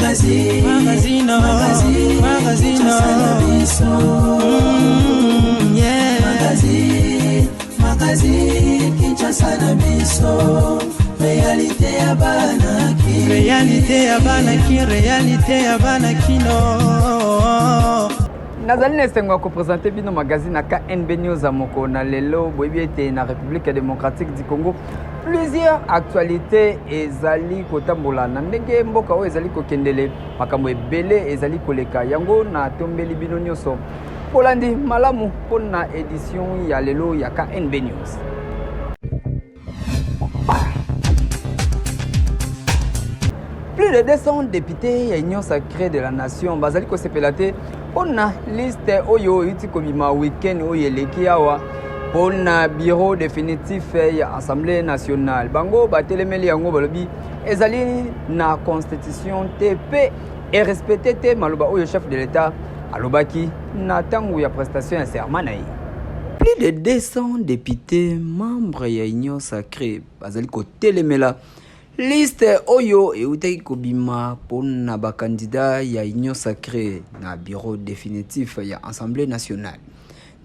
Magazine, magazine, magazine, magazine, yeah. Magazine, magazine, Kinshasa na biso. Réalité ya bana ki. Réalité ya bana ki, réalité ya bana kino. Nazali na esengo ya kopresente bino magazine na KNB News ya mokolo na lelo. Boyebi ete na République démocratique du Congo plusieurs actualités ezali kotambola na ndenge mboka oyo ezali kokendele, makambo ebele ezali koleka. Yango natombeli bino nyonso bolandi malamu mpo na edition ya lelo ya KNB News. Plus de 200 députés ya Union sacrée de la nation bazali kosepela te mpo na liste oyo euti kobima week-end oyo eleki awa mpo na bureau définitif ya Assemblée nationale. Bango batelemeli yango, balobi ezali na constitution te mpe erespecte te maloba oyo chef de l'État alobaki na ntango ya prestation ya serment na ye. Plus de 200 députés membres ya Union sacrée bazali kotelemela liste oyo eutaki kobima mpona bakandida ya Union sacrée na bureau définitif ya Assemblée nationale.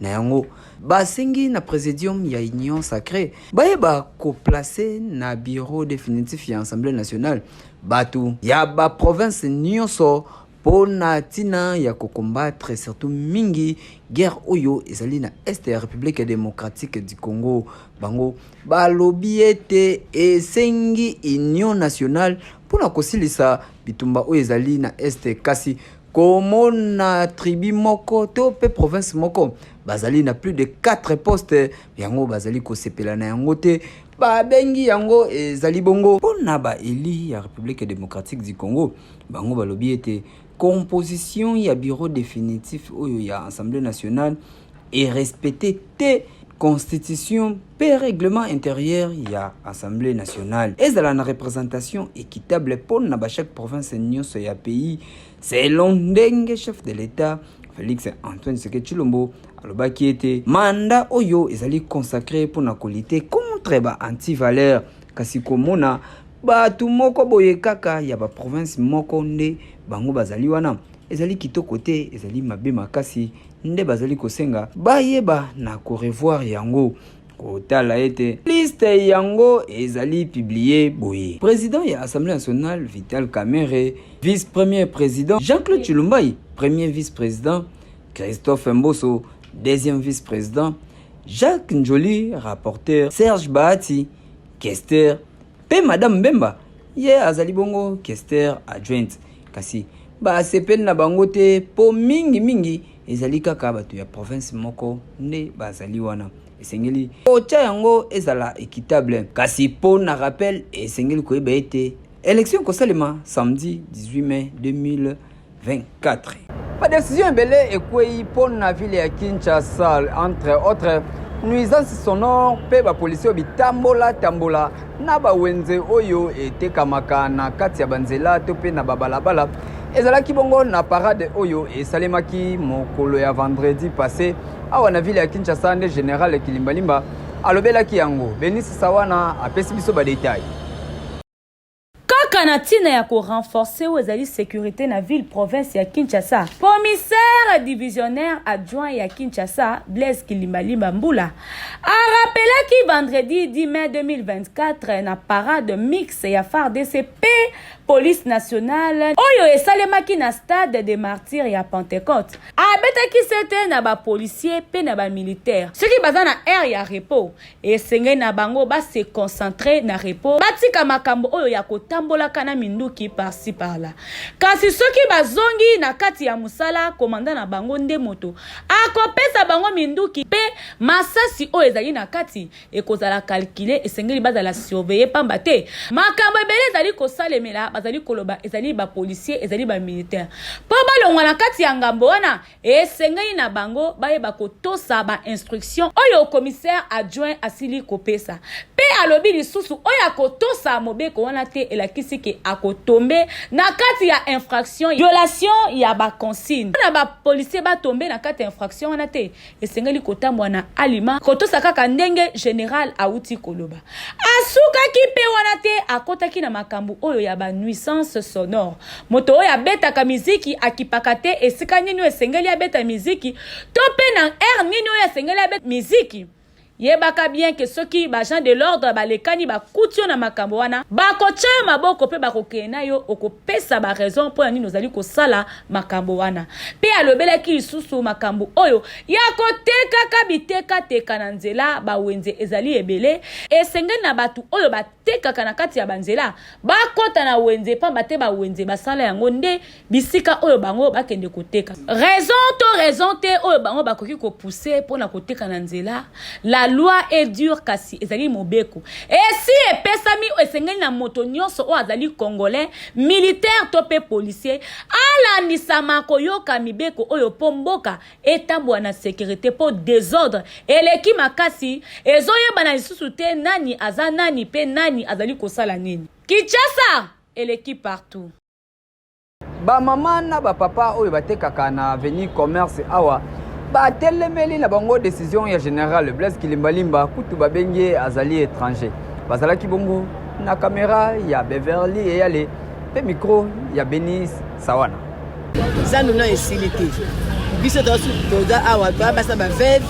Na yango basengi na présidium ya Union sacrée bayeba koplace na bureau définitif ya Assemblée nationale bato ya baprovince nyonso mpona ntina ya kocombattre surtout mingi guerre oyo ezali na est ya République démocratique du Congo. Bango balobi ete esengi union nationale mpona kosilisa bitumba oyo ezali na est, kasi komona tribu moko to mpe province moko bazali na plus de 4 postes, yango bazali kosepela na yango te. Babengi yango ezali bongo mpona baeli ya République démocratique du Congo. Bango balobi ete composition ya bureau définitif oyo ya Assemblée nationale erespecte te constitution mpe règlement intérieur ya Assemblée nationale, ezala na représentation équitable mpona bachaque province nyonso ya pays, selon ndenge chef de l'État Félix Antoine Tshisekedi Tshilombo alobaki ete mandat oyo ezali consacré mpona kolutter contre ba antivaleur. Kasi komona bato moko boye kaka ya baprovince moko nde bango bazali wana, ezali kitoko te, ezali mabe makasi. Nde bazali kosenga bayeba na korevoir yango, kotala ete liste yango ezali publié boye: président ya Assemblée nationale Vital Kamerhe, vice premier président Jean-Claude Tshilumbayi, premier vice-président Christophe Mboso, deuxième vice-président Jacques Njoli, rapporteur Serge Bahati, questeur, mpe madame Mbemba ye azali bongo questeur adjointe. Kasi basepeli na bango te mpo mingimingi ezali kaka bato ya province moko nde bazali wana. Esengeli kotya yango ezala équitable. Kasi mpo na rappel, esengeli koyeba ete élection ekosalema samedi 18 mai 2024. Badécision ebele ekwei mpo na ville ya Kinshasa, entre autres nuisance sonore mpe bapolisi oyo bitambola-tambola na bawenze oyo etekamaka na kati ya banzela to mpe na babalabala. Ezalaki bongo na parade oyo esalemaki mokolo ya vendredi passé awa na ville ya Kinshasa nde général Kilimbalimba alobelaki yango. Benis Sawana apesi biso badétail. Kaka na ntina ya korenforcer oyo ezali sécurité na ville province ya Kinshasa, commissaire divisionnaire adjoint ya Kinshasa Blaise Kilimbalimba Mbula arapelaki vendredi 10 mai 2024 na parade mixte ya FARDC mpe police nationale oyo esalemaki na stade de Martyr ya Pentecôte. Abetaki sete na bapolicier mpe na bamilitaire: soki baza na aire ya repos, esengeli na bango base concentrer na repos, batika makambo oyo ya kotambolaka na minduki par-ci par-là. Kasi soki bazongi na kati ya mosala, commandant na bango nde moto akopesa bango minduki mpe masasi oyo ezali na kati ekozala calculé. Esengeli bazala surveillé, pamba te makambo ebele ezali kosalemela, bazali koloba ezali bapolicier, ezali bamilitaire. Mpo balongwa na kati ya ngambo wana, esengeli na bango bayeba kotosa bainstruction oyo commissaire adjoint asili kopesa. Mpe alobi lisusu, oyo akotosa mobeko wana te elakisi Elakisi ke akotombe na kati ya infraction, violation ya baconsigne. Na bapolisier batombe na kati ya infraction wana te, esengeli kotambola na alima, kotosa kaka ndenge general awuti koloba. Asukaki mpe wana te, akotaki na makambo oyo ya ba nuisance sonore. Moto oyo abetaka miziki akipaka te esika nini oyo esengeli abeta miziki to mpe na heure nini oyo esengeli abeta miziki. Yebaka bien ke soki ba agents de l'ordre balekani bakuti yo na makambo wana, bakotya yo maboko mpe bakokende na yo, okopesa ba raison mpo na nini ozali kosala makambo wana. Mpe alobelaki lisusu makambo oyo ya kotekaka bitekateka na nzela. Bawenze ezali ebele, esengeli na bato oyo batekaka na kati ya banzela bakota na wenze, pamba te bawenze basala yango nde bisika oyo bango bakende koteka. Raison to raison te oyo bango bakoki kopousse mpo na koteka na nzela. La loi est dure, kasi ezali mobeko esi epesami, esengeli na moto nyonso oyo azali congolais, militaire to mpe policier, alandisama koyoka mibeko oyo mpo mboka etambola na securite, mpo desordre eleki makasi, ezoyebana lisusu te nani aza nani mpe nani azali kosala nini. Kinshasa eleki partout. Bamama na bapapa oyo batekaka na avenue Commerce awa batelemeli na bango decision ya général Blaise Kilimbalimba, kutu babengi ye azali étranger. Bazalaki bongo na kamera ya Beverly Eyale mpe micro ya Benis Sawana. Zando na esili te, biso toza awa, toya basi na baveuve,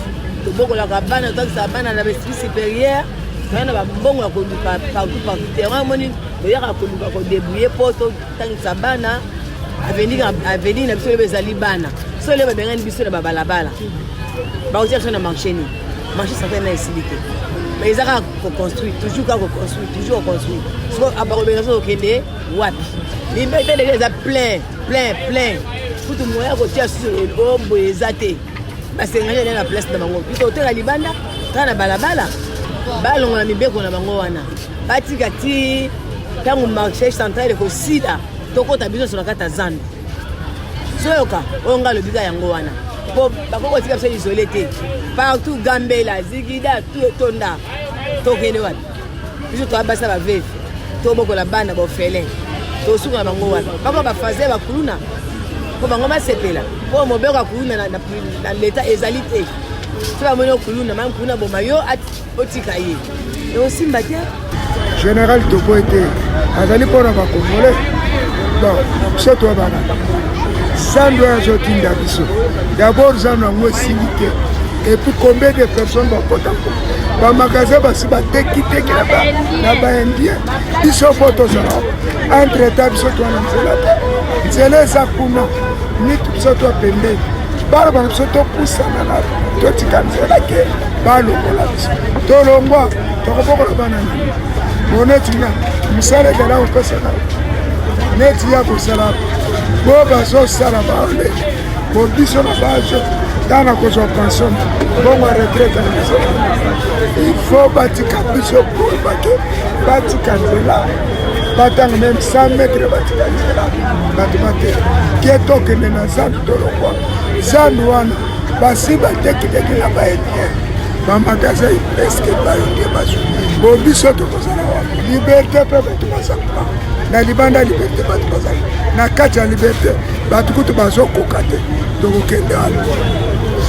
tobokolaka bana, totakisaka bana na baesprit supérieur, toya na bambongo ya koluka partout partout te. Yango amoni toyaka koluka kodebrouille mpo totangisa bana. Avenir na biso lelo ezali bana. So lelo babengani biso na babalabala, bakotia biso na marché nini? Marché central na esili te, mais eza kaka koconstruire toujours, kaka koconstruire toujours, koconstruire. Siko bakobenga biso, kokende wapi? Liberté deja eza plein, plein, plein, kutu moyen ya kotia susu oyo boye eza te. Basengani eza na place na bango, biso oteka libanda kaka na balabala. Balongola mibeko na bango wana, batika ti ntango marché central ekosila, tokɔta biso nyonso na kati ya zando. Soyoka oyo ngai alobika yango wana, po bakoki kotika biso isole te. Partout, Gambela, Zigida, tout etonda, tokende wapi? Biso toya basi na baveuve, tobokola bana baorphelin, tosuka na bango wapi? Bako bafaze bakuluna mpo bango basepela, mpo mobeko ya kuluna na leta ezali te. So bamoni okuluna, mama kuluna boma yo, otika ye, ekosimba te. Général Tobo ete azali mpona bakongole. Bon, biso toya bana zando oyo azotinda biso. D'abord zando yango esili te, et puis combien de personnes bakota bamagasin, basi batekiteki na baindien. Biso mpo tozala entre temps, biso toa na nzela te, nzela eza kuna mitu, biso toa pembeni, bana bana biso topusana na totika nzela ke balongola biso, tolongwa, tokobokola bana nini? Bo neti nga mosala ezala kopesaka neti ya kosala bo bazosala baole bo biso na bazo ntango na kozwa pension, mbongo ya retraite na biso. Il faut batika biso bake batika nzela, batanga même 100 mètre, batika nzela bato bate ke tokende na zandu, tolongwa zandu wana. Basi batekiteki na baindien, bamagasin presque baindien bazwi. Bo biso tokozala wapi? Liberté mpe bato baza kuna na libanda, liberté bato bazali na kati ya liberté, bato kutu bazokoka te, tokokende wapi?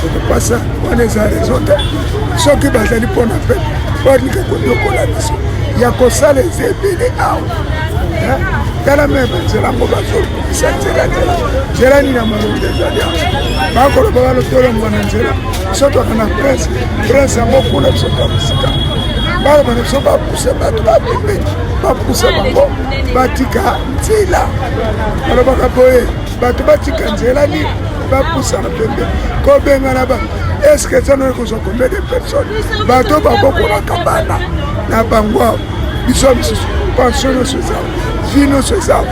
Sokopasa wana eza raison te. Soki bazali mpona peuple, balinga konyokola biso ya kosala eza ebele awa. Tala me banzela yango bazobimisa nzela, nzela, nzela nini ya malongo ezali awa? Bakoloba balotolongwa na nzela, biso toka na prince, prince yango kuna, biso toa mosika. Baloba na biso bapuse bato bapembeni, bapuse bango batika nzela. Balobaka boye, bato batika nzela nini, bapusana pembeni, kobengana ba eske eza noki kozwa combien de personnes, bato babokolaka bana na bango awa. Biso misusu pension nyonso eza, vie nyonso eza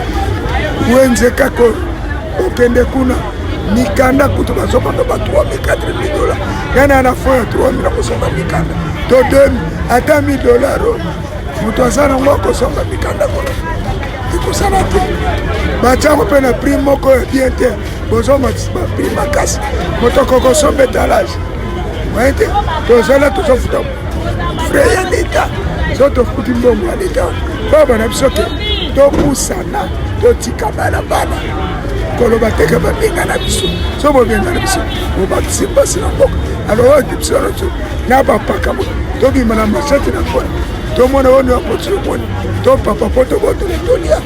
wenze kaka oyo okende kuna, mikanda kutu bazokanga ba 3 000, 4 000 dollars. Ngai na fond ya 3 000 akosomba mikanda to 2 ata 1000 dollar oyo moto aza nango akosomba mikanda kuna, ekosala te. Batiango mpe na prix moko ya bien te, bozomatisa baprix makasi, moto akokosomba etalage moyen te. Tozala tozofuta frais ya leta, so tofuti mbongo ya leta, baba na biso ke. Topusana, totika balabala. Koloba te ke babengana biso. So bobengana biso, bobakisi mpasi na mboka. Alors oyo biso wana na bapaka tobima na machete na nkona tomona oyo nde apoti omoni topapa mpo tobotola tolia.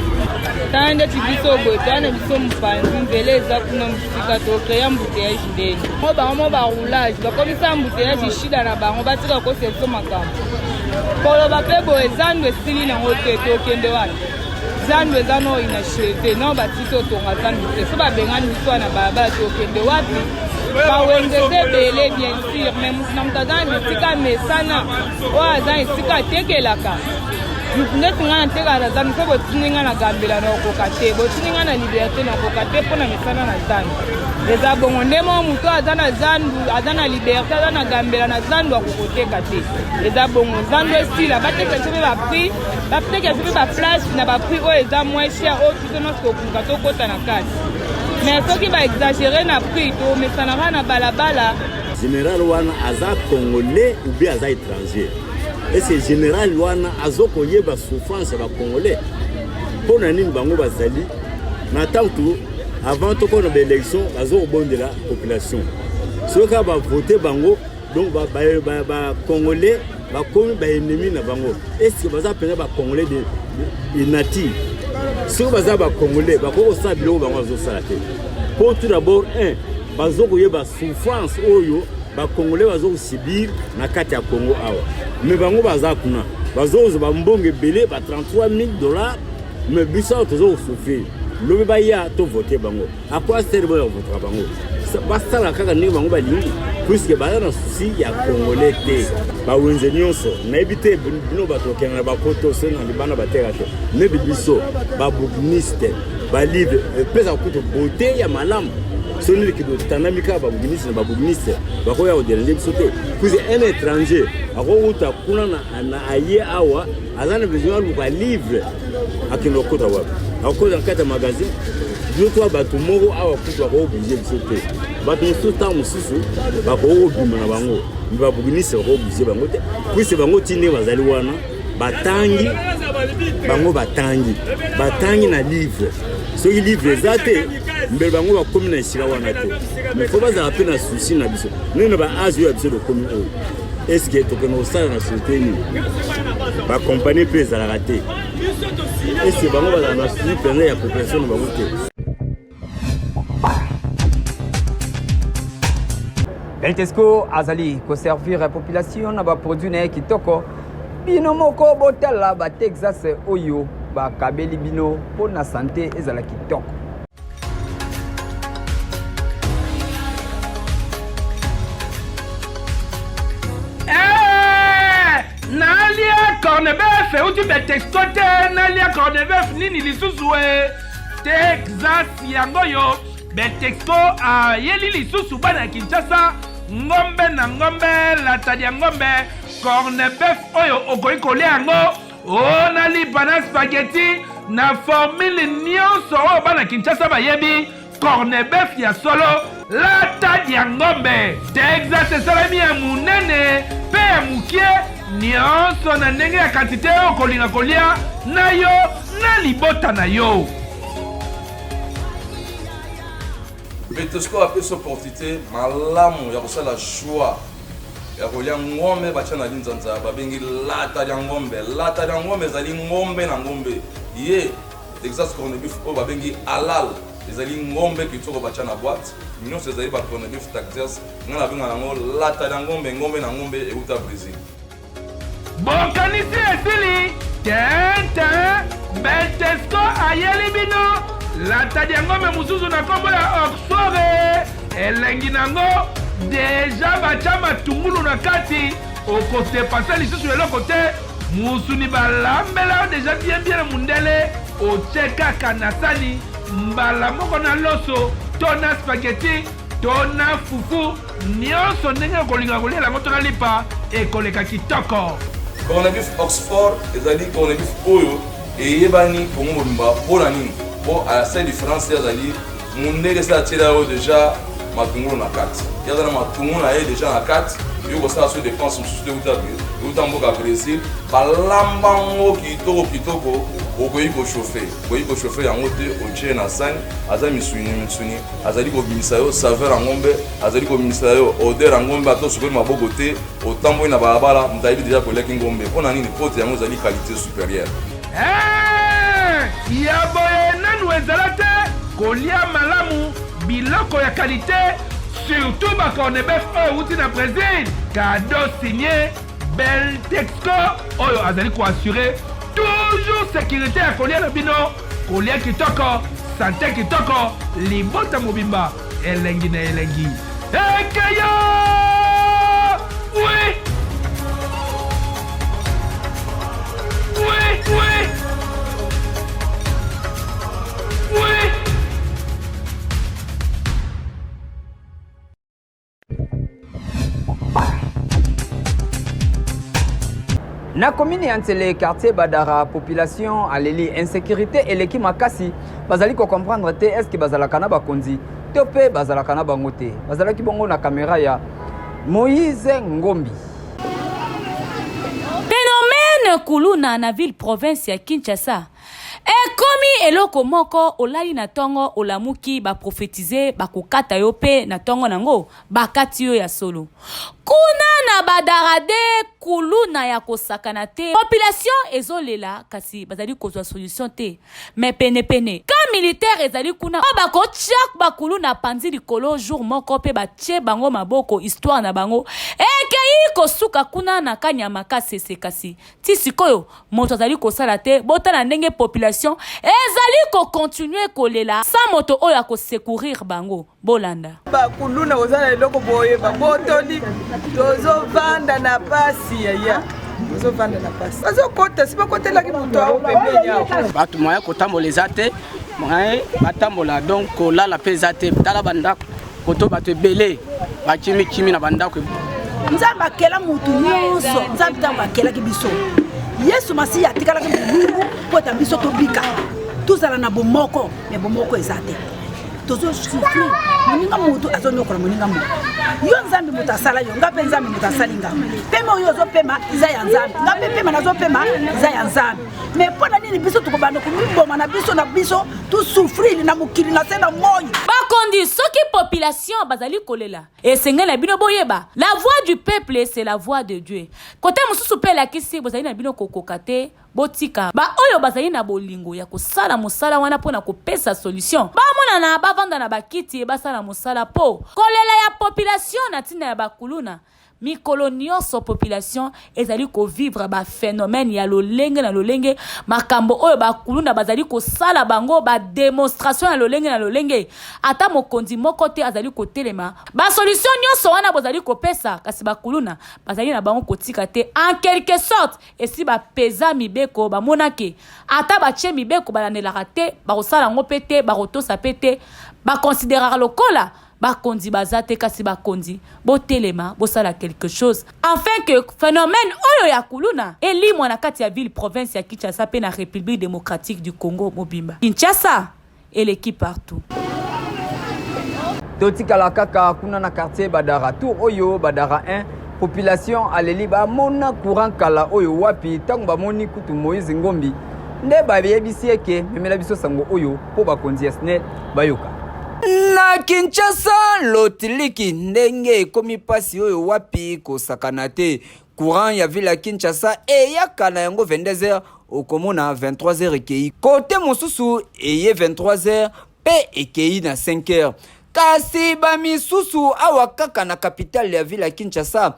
Tala ndeti biso boye toya na biso mopanzi nzela eza kuna mosika tokreya embouteillage ndeni mo bango mo baroulage bakomisa embouteillage shida na bango batika kosa biso makambo koloba mpe boye zando esili nango te tokende wapi zando eza no inacheve no batiki otonga zando te so babengani biso wana balabala tokende wapi bawenze eza ebele bien sûr mais moto na moto aza na bisika mesana oyo aza na esika atekelaka ndeti ngai natekaka na zando so botindi ngai na gambela nakokoka te botindi ngai na liberte nakokoka te mpo na mesana na zando eza bongo nde moko moto aza na zandu aza na liberte aza na gambela na zandu akokoteka te eza bongo zandu esila bateka biso mpe baprix bateka biso mpe baplace na baprix oyo eza moins cher oyo biso nyonso tokoka tokota na kati mais soki baexagere na prix tomesanaka na balabala. General wana aza congolais ou bien aza étranger? Est-ce que general wana azo koyeba souffrance ya ba congolais? Mpo na nini bango bazali na ntango avant tokona ba élection bazo kobondela population soki kaka bavote bango donc ba, ba, ba, ba congolais bakomi ba ennemi na bango. Est-ce que baza mpenza ba congolais de, de, de nature? Soki baza ba congolais bakoki kosala biloko bango bazosala te. Mpo tout d'abord un bazo koyeba souffrance oyo ba congolais bazo kosubir na kati ya Congo awa, mais bango baza kuna bazo kozwa bambongo ebele ba 33 000 dollars, mais biso awa tozo kosouffrir. Lobi baya to vote bango, à quoi sert boya kovotaka bango? Basala kaka ndenge bango balingi, puisque baza na souci ya congolais te. Bawenze nyonso nayebi te bino bato okenda na bapoto so na libanda bateka te, mebi biso babourgmiste balivre epesaka kutu beauté ya malamu. Soki nini totandami kaka babourgmiste na babourgmiste bakoya koderange biso te, puisque un étranger akowuta kuna na aye awa aza na besoin aluka livre, akende kokota wapi? Akokota na kati ya magasin. Biso toa bato moko awa kutu bakooblige biso te. Bato mosusu ntango mosusu bakoki kobima na bango, me babourgmiste bakooblige bango te, puisque bango ti ndenge bazali wana batangi bango batangi batangi na livre. Soki livre eza te mbele bango bakomi na esika wana te. Mais fo bazala mpe na souci na biso ndenge na baage oyo ya biso tokomi oyo. Eske tokende kosala na société nini? Bakompagnie mpe ezalaka te. Eske bango bazala na souci mpenza ya population na bango te? Beltesco azali koservir population na baproduit na ye kitoko. Bino moko botala ba Texas oyo bakabeli bino mpo na sante ezala kitoko. Eh, nalia cornebef euti betexto te, nalia cornebef nini lisusu e Texas yango oyo Betexco ayeli lisusu bana ya Kinshasa ngombe na ngombe latadi ya ngombe cornebef oyo okoki kolia yango o na lipa na spaghetti na formule nyonso oyo bana Kinshasa bayebi. Cornebef ya solo latadi ya ngombe Texas esalemi ya monene mpe ya mokie nyonso na ndenge ya kantite oyo okolinga kolia na yo na libota na yo. Betosco apesi opportunité malamu ya kosala choix ya kolia ngombe batya na linzanza babengi lata lya ngombe. Lata lya ngombe ezali ngombe na ngombe ye Texas corned beef oyo babengi halal ezali ngombe kitoko batya na boîte nyonso ezali ba corned beef Texas. Ngai nabengaka yango lata lya ngombe, ngombe na ngombe euta Brésil. Bokanisi esili tente Beltesco ayeli bino latadi ya ngombe mosusu na nkombo ya Oxford. Elengi nango deja batya matungulu na kati, okodepase lisusu eloko te. Musuni balambela yo deja bien bien na mundele, otie kaka na sani mbala moko na loso to na spaghetti to na fufu, nyonso ndenge okolinga kolia yango to na lipa, ekoleka kitoko. Corned beef Oxford ezali corned beef oyo eyebani Congo mobimba. Mpo na nini? Mpo asali différence, ye azali mundele, esi atiela yo deja matungulu na kati, ye aza na matungulu na ye deja na kati. Yo kosala so dépense mosusu te, euta mboka Brésil, balamba yango kitoko kitoko. Okoki kochauffe, okoki kochauffe yango te, otie na sani, aza misuni misuni, azali kobimisa yo saveur ya ngombe, azali kobimisa yo odeur ya ngombe, ata osukoli maboko te, otamboli na balabala, moto ayebi deja koliaki ngombe. Mpo na nini? Mpo te yango ezali qualité supérieure. Hey! Ya boye nanu ezala te, kolia malamu biloko ya qualité, surtout ba cornebef oyo ewuti na Brésil. Cadeau signé Beltexco oyo azali ko assurer toujours sécurité ya kolia na bino, kolia kitoko, sante kitoko, libota mobimba elengi na elengi. Ekeyo! Oui! Oui, oui! Oui! Na commune ya Nsele, quartier Badara, population aleli insécurité eleki makasi, bazali ko comprendre te est-ce que bazalaka na bakonzi to pe bazalaka na bango te. Bazalaki bongo na kamera ya Moïse Ngombi. Phénomène kuluna na ville province ya Kinshasa ekomi eloko moko olali na tongo olamuki ba prophétiser bakokata yo pe na tongo nango bakati yo ya solo kuna na badarade kuluna ya kosakana te population ezolela kasi bazali kozwa solution te me penepene ka militaire ezali kuna oyo bakotia bakuluna panzi likolo jour moko mpe batie bango maboko histoire na bango ekei kosuka kuna na kanyama kasese kasi ti sikoyo moto azali kosala te botala ndenge population ezali kokontinue kolela sa moto oyo akosecourir bango bolanda bakuluna oza na eloko boye babotoli tozovanda na pasi yaya tozovanda na pasi bazokota si bakotelaki moto awo pembeni awo bato moyen kotambola eza te moyen batambola donc kolala mpe eza te tala bandako koto bato ebele bakimikimi na bandako nzambe akela motu nyonso nzambe ntango akelaki biso yesu masiya atikalaki molungu mpo ete biso tobika tozala na bomoko me bomoko eza te tozosouffrir moninga motu azonyokola moninga motu yo nzambe moto asala yo nga mpe nzambe moto asali nga pema oyo ozopema eza ya nzambe nga mpe pema nazopema eza ya nzambe me mpo na nini biso tokobanda komiboma na biso na biso tosouffrir na mokili na se na moi bakondi soki population bazali kolela esengeli na bino boyeba la voix du peuple c'est la voix de dieu kote mosusu mpe elakisi bozali na bino kokoka te Botika ba oyo bazali na bolingo ya kosala mosala wana mpo na kopesa solution bamonana, bavanda na bakiti basala mosala mpo kolela ya population na ntina ya ba kuluna. Mikolo nionso population ezali ko vivre ba phenomènes ya lolenge na lolenge, makambo oyo ba kuluna bazali kosala bango ba demonstrations ya lolenge na lolenge, ata mokonzi moko te azali kotelema. Ba solutions nionso wana bozali kopesa kasi ba kuluna bazali na bango kotika te en quelque sorte Esi ba peza mibeko bamona ke ata batie mibeko balandelaka te bakosala yango pe te bakotosa pe te ba consideraka lokola bakonzi baza te kasi bakonzi botelema bosala quelque chose afin que phenomène oyo ya kuluna elimwa na kati ya ville province ya Kinshasa pe na Republique democratique du Congo mobimba. Kinshasa eleki partout. Totikala kaka kuna na quartier Badara. Tour oyo Badara 1 population aleli bamona courant kala oyo wapi ntango bamoni kutu Moïse Ngombi nde bayebisi ye ke memela biso sango oyo mpo bakonzi ya SNEL bayoka. Na Kinshasa lotiliki ndenge ekomi mpasi oyo wapi kosakana te Courant ya ville ya Kinshasa eyaka na yango 22h okomona 23h ekei. Kote mosusu eye 23h pe ekei na 5h. Kasi ba misusu awa kaka na capitale ya ville ya Kinshasa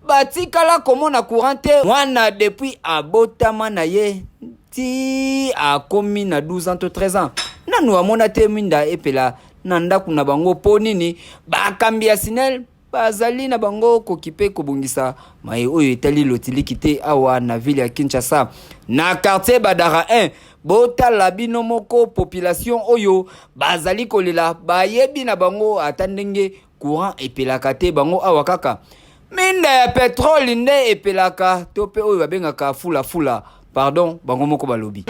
batikala komona courant te. Mwana depuis abotama na ye ti akomi na 12 ans to 13 ans nanu amona te mwinda epela na ndako na bango po nini bakambi ya SNEL Bazali na bango kokipe kobongisa maye oyo etali lotiliki te awa na ville ya Kinshasa. Na quartier Badara 1, botala bino moko population oyo bazali kolela bayebi na bango ata ndenge courant epelaka te bango awa kaka minda ya petrole nde epelaka to pe oyo babengaka fula fula pardon bango moko balobi.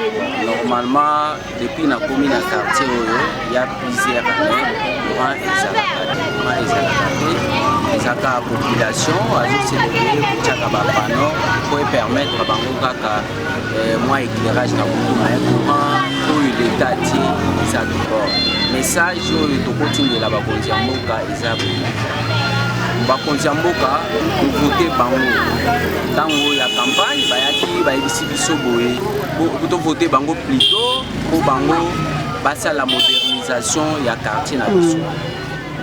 Normalement depuis nakomi na quartier oyo ya plusieurs années courant ezalaka te, courant ezalaka te. Eza kaka population azoselebele kotiaka bapano mpo epermettre bango kaka eh, mwa éclairage na butu mais courant oyo leta atie eza bon. Message oyo tokotindela bakonzi ya mboka eza boye: bakonzi ya mboka tovote bango ntango ya campagne, bayaki bayebisi biso boye, tovote bango plutôt mpo bango basala modernisation ya quartier na biso.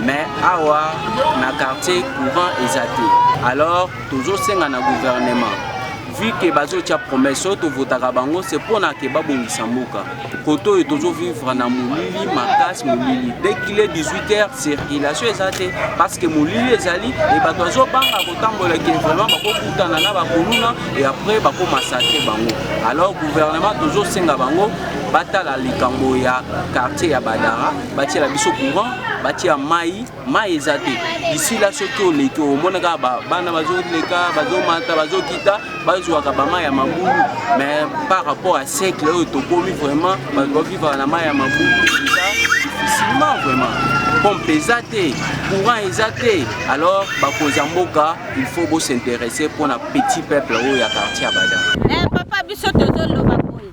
Mais awa na quartier courant eza te. Alors tozosenga na gouvernement, vu ke bazotia promesse oyo tovotaka bango, c'est mpona ke babongisa mboka. Kote oyo tozovivre na molili makasi, molili dès qu'il est 18 heures, circulation eza te parce que molili ezali e bato bazobanga kotambola ke vraiment bakokutana na bakuluna et après bakomassacre bango. Alors gouvernement, tozosenga bango batala likambo ya quartier ya Badara, batiela biso courant, batia mai. Mai eza te d'ici là. Soki oleki, omona kaka bana bazoleka, bazomata, bazokita, bazwaka bamai ya mabulu. Mais par rapport à siècle oyo tokomi, vraiment bato bavivaka na mai ya mabulu, eza difficilement vraiment. Pompe eza te, courant eza te. Alors bakonzi ya mboka, il faut bos'intéresser mpona petit peuple oyo ya quartier ya Badara. Eh, papa, biso tozoloba boye,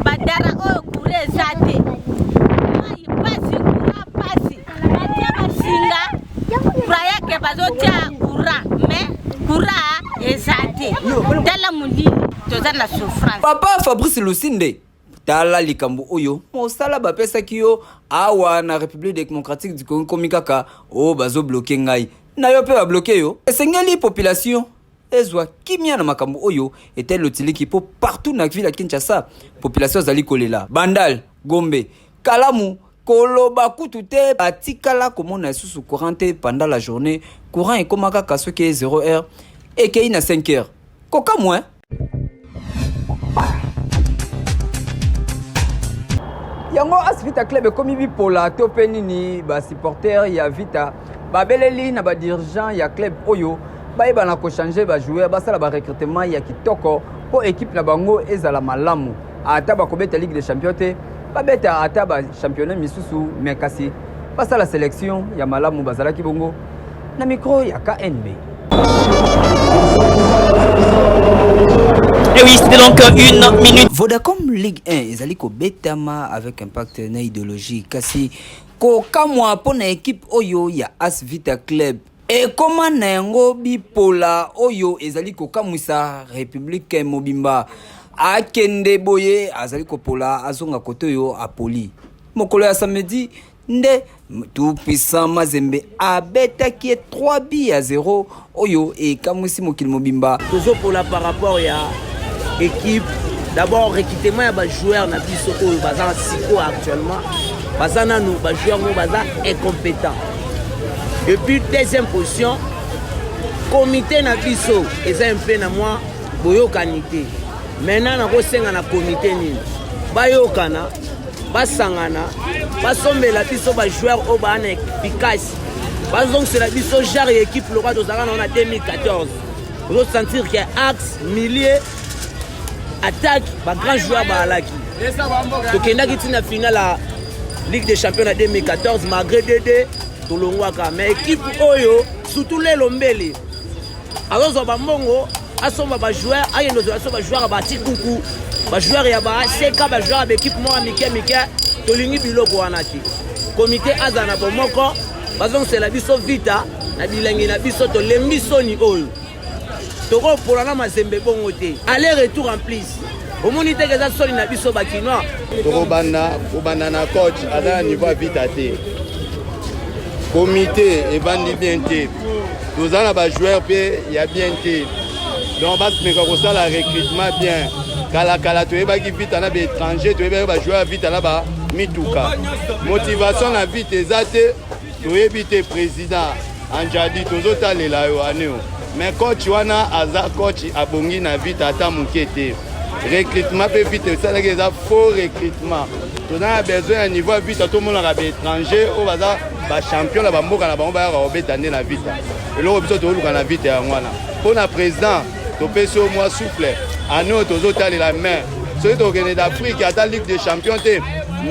Badara oyo courant eza te, mai pasi, courant pasi. Batia basinga prayake, bazotia courant, mais courant eza te. Tala molili, toza na souffrance. Papa Fabrice Lusinde, tala likambo oyo mosala bapesaki yo awa na République démocratique du Congo. Komi kaka oyo bazobloquer ngai na yo mpe babloquer yo. Esengeli population ezwa kimia na makambo oyo etali lotiliki, mpo partout na ville ya Kinshasa population azali kolela. Bandal, Gombe, Kalamu, koloba kutu te, batikala komona lisusu courant te pendant la journée. Courant ekóma kaka soki 0 heure, ekei na 5 heures. Kokamwa. Yango AS Vita Club ekomi bipola to mpe nini? Basupporter ya Vita babeleli na badirigeant ya club oyo bayebana kochanger bajoueur, basala barecrutement ya kitoko mpo équipe na bango ezala malamu. Ata bakobeta Ligue des champions te, babeta ata bachampionnat misusu, mais kasi basala sélection ya malamu. Bazalaki bongo na micro ya KNB. Et oui, c'était donc une minute. Vodacom Ligue 1 ezali kobetama avec impact na idéologie, kasi kokamwa mpo na équipe oyo ya AS Vita Club ekóma na yango bipola oyo ezali kokamwisa République mobimba. Akende boye, azali kopola, azonga kote oyo apoli. Mokolo ya samedi nde Tout Puissant Mazembe abetaki ye 3 buts ya 0 oyo ekamwisi mokili mobimba. Tozopola par rapport ya équipe. D'abord recrutement ya bajoueur na biso oyo baza sikoyo actuellement, baza nanu bajoueur moko baza incompétent. Et puis deuxième position, comité na biso eza mpe na mwa boyokani te. Maintenant nakosenga na comité nini, bayokana, basangana, basombela biso bajoueur oyo baa na efficace, bazongisela biso genre ya équipe lokola tozalaka nango na 2014. Ozosentir ke axe, milieu, attaque, bagrand joueur baalaki. Tokendaki ntina finale ya Ligue des champions na 2014, malgré 2-2 tolongwaka. Mais équipe oyo, surtout lelo, mbele azozwa bambongo, asomba bajoueur, akende ozwa biso bajoueur ya batikuku, bajoueur ya baseka, bajoueur ya baéquipe moko ya mike mike. Tolingi biloko wana te. Komite azala na bomoko, bazongisela biso Vita na bilengi na biso. Tolembi soni oyo, tokopola na Mazembe bongo te, aller retour en plus. Omoni teke eza soni na biso bakinois. Tokobanda kobanda na coach, aza na niveau ya Vita te. Comité ebandi bien te, toza na bajoueur mpe ya bien te. Donc basimeka kosala recrutement bien. Kalakala toyebaki Vita na baétranger, toyebaki bajoueur ya Vita na bamituka. Motivation na Vita eza te, toyebi te. Président Anjadi, tozotalela yo aneo, mais coach wana aza coach abongi na Vita ata moke te. Recrutement mpe Vita esalaki eza faux recrutement. Toza na besoin ya niveau ya Vita, tomonaka baétranger oyo baza bachampion na bamboka na bango, bayaka kobeta nde na Vita. Eloko biso toluka na Vita yango wana. Mpo na président, topesi yo mwa souffle ane oyo, tozotalela. Mais soki tokende d'Afrique, ata Ligue des champions te,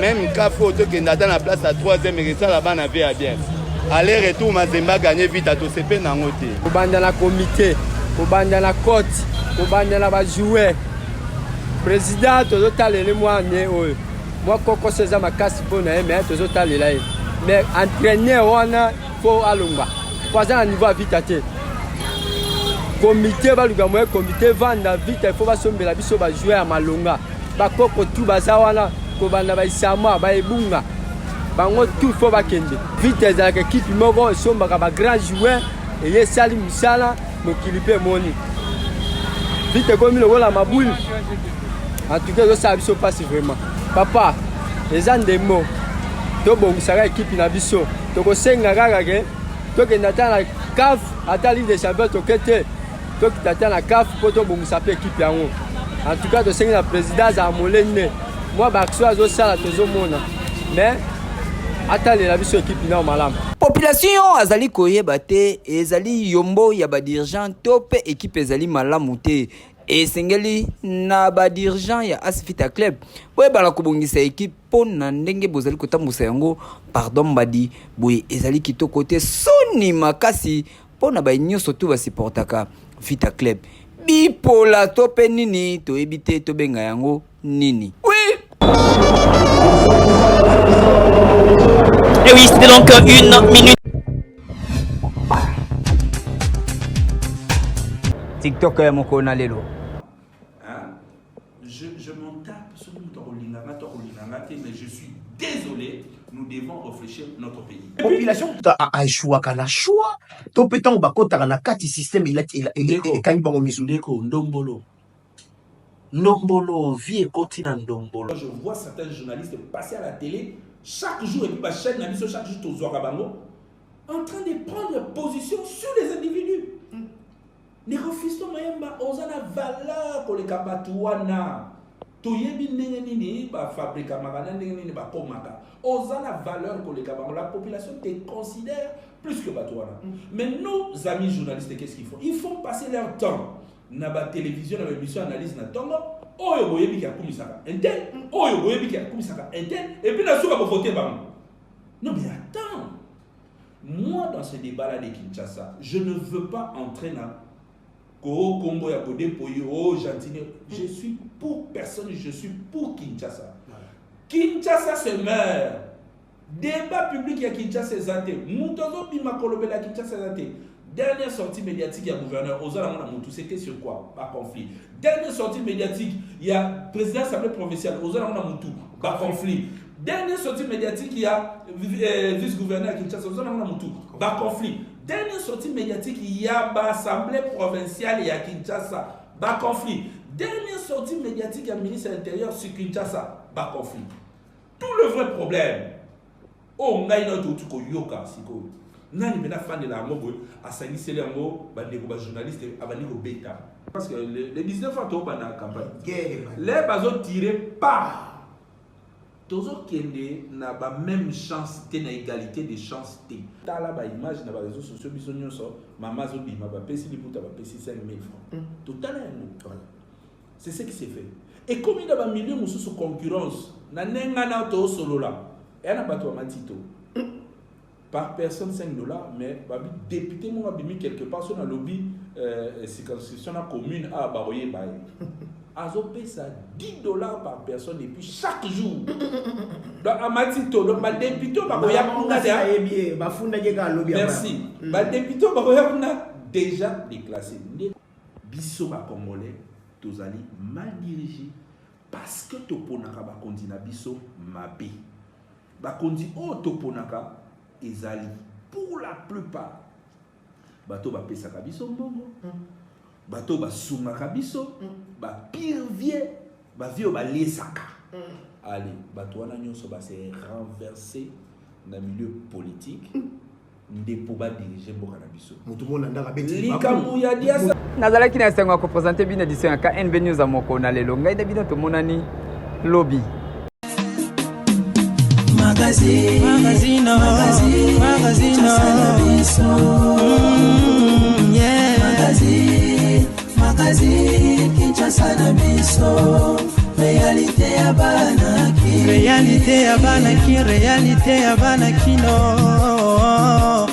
même CAF oyo, tokende ata na place ya troisième, ekesala bana ve ya bien. Aller retour Mazembe a gagné Vita tosepe na yango te. Kobanda na comite, kobanda na cote, kobanda na ba joueurs. President tozotalela mwa année oyo. Mwa kokoso eza makasi mpo na ye mais tozotalela ye. Mais entraîneur wana faut alongwa. Po aza na niveau ya Vita te. Comite baluka moyen comite vanda Vita il faut basombela biso ba joueurs ya malonga. Bakoko tout baza wana kobanda ba Isama, ba Ebunga. Bango tout faut bakende. Vita ezalaka ekipe moko esombaka ba grand joueur eye esali mosala mokili mpe emoni. Vita ekomi lokola mabulu. En tout cas ezosala biso mpasi vraiment. Papa, eza ndembo. Tobongisaka ekipe na biso. Tokosenga kaka ke tokende ata na CAF ata Ligue des Champions toke te. Tokita ata na CAF mpo tobongisa mpe ekipe yango. En tout cas tosengi na président azala molende. Mwa ba action azosala tozomona. Mais atalela biso ekipe nao malamu. Population azali koyeba te ezali yombo ya ba dirigeants to pe ekipe ezali malamu te. Esengeli na ba dirigeants ya AS Vita Club boyebana kobongisa ekipe mpo na ndenge bozali kotambusa yango. Pardon mbadi, boye ezali kitoko te, soni makasi mpo na baye nyonso tu basupportaka Vita Club. Bipola to pe nini toyebi te tobenga yango nini. Oui! Et oui, c'était donc une minute. TikTok ya mokolo na lelo. Hein? Je, je m'en tape soki moto akolinga nga to akolinga nga te, mais je suis désolé, nous devons réfléchir notre pays. Population aéchouaka na choix to mpe ntango bakotaka na kati système ekangi bango miso. Ndeko ndombolo ndombolo vie ekoti na ndombolo. Je vois certains journalistes passer à la télé chaque jour et puis ba chaîne na biso chaque jour tozwaka bango en train de prendre position sur les individus. Ndeko Fiston Mayemba oza na valeur koleka batu wana. Toyebi ndenge nini ba fabrikamaka na ndenge nini bakomaka. Oza na valeur koleka bango. La population te considère plus que batu wana. Mais nos amis journalistes qu'est-ce qu'ils font? Ils font passer leur temps na ba télévision na ba émission analyse na tongo oyo boyebi ke akumisaka un tel, oyo boyebi ke akumisaka un tel et puis na suka bo voter bango. Non mais attends. Moi dans ce débat là de Kinshasa, je ne veux pas entrer na ko kombo ya Gode Mpoyi, oh Gentiny, je suis pour personne, je suis pour Kinshasa. Kinshasa se meurt. Débat public ya Kinshasa eza te. Moto azobima kolobela Kinshasa eza te. Dernière sortie médiatique ya gouverneur ozala ngo na mutu, c'était sur quoi? Ba conflit. Dernière sortie médiatique ya président assemblée provinciale ozala ngo na mutu, ba conflit. Dernière sortie médiatique ya vice-gouverneur ya Kinshasa ozala ngo na mutu, ba conflit. Dernière sortie médiatique ya ba assemblée provinciale ya Kinshasa, ba conflit. Dernière sortie médiatique ya ministre de l'Intérieur sur Kinshasa, ba conflit. Tout le vrai problème oyo ngai na yo touti koyoka sikoyo, nani mpenza afandela yango boye, asangiseli yango bandeko ba journaliste, abandi kobeta parce que le 19 ans tobanda campagne le bazo tirer pas, tozokende na ba même chance te, na égalité de chance te. Tala ba image na ba réseaux sociaux biso nyonso, mama azobima bapesi liputa, bapesi 5000 francs, totala yango. C'est ce qui s'est fait. Ekomi na ba milieu mosusu concurrence na ndenge na tosolola eya na bato ya matito par personne 5 dollars, mais babi député moko abimi quelque part so nalobi circonscription na commune awa bakoyeba ye azopesa 10 dollars par personne et puis chaque jour. Donc amatito, donc ba député bakoya kuna bafundaki kaka lobi. Merci. Ba député bakoya kuna déjà déclassé. Biso ba congolais tozali mal dirige parce que toponaka bakonzi na biso mabe. Bakonzi oyo toponaka ezali pour la plupart bato bapesaka biso mbongo, bato basungaka biso, ba pire vie, ba vie oyo baliesaka. Allez, bato wana nyonso ba se renverser na milieu politique nde mpo badirige mboka na biso. Moto mona ndaka beti likambo ya diasa. Nazalaki na esengo ya kopresente bino edition ya KNB News ya mokolo na lelo. Ngai na bino tomonani lobi. Magazine, magazine, magazine, magazine, yeah. Magazine, magazine, Kinshasa na biso. Réalité ya bana Kin. Réalité ya bana Kin, réalité ya bana Kino.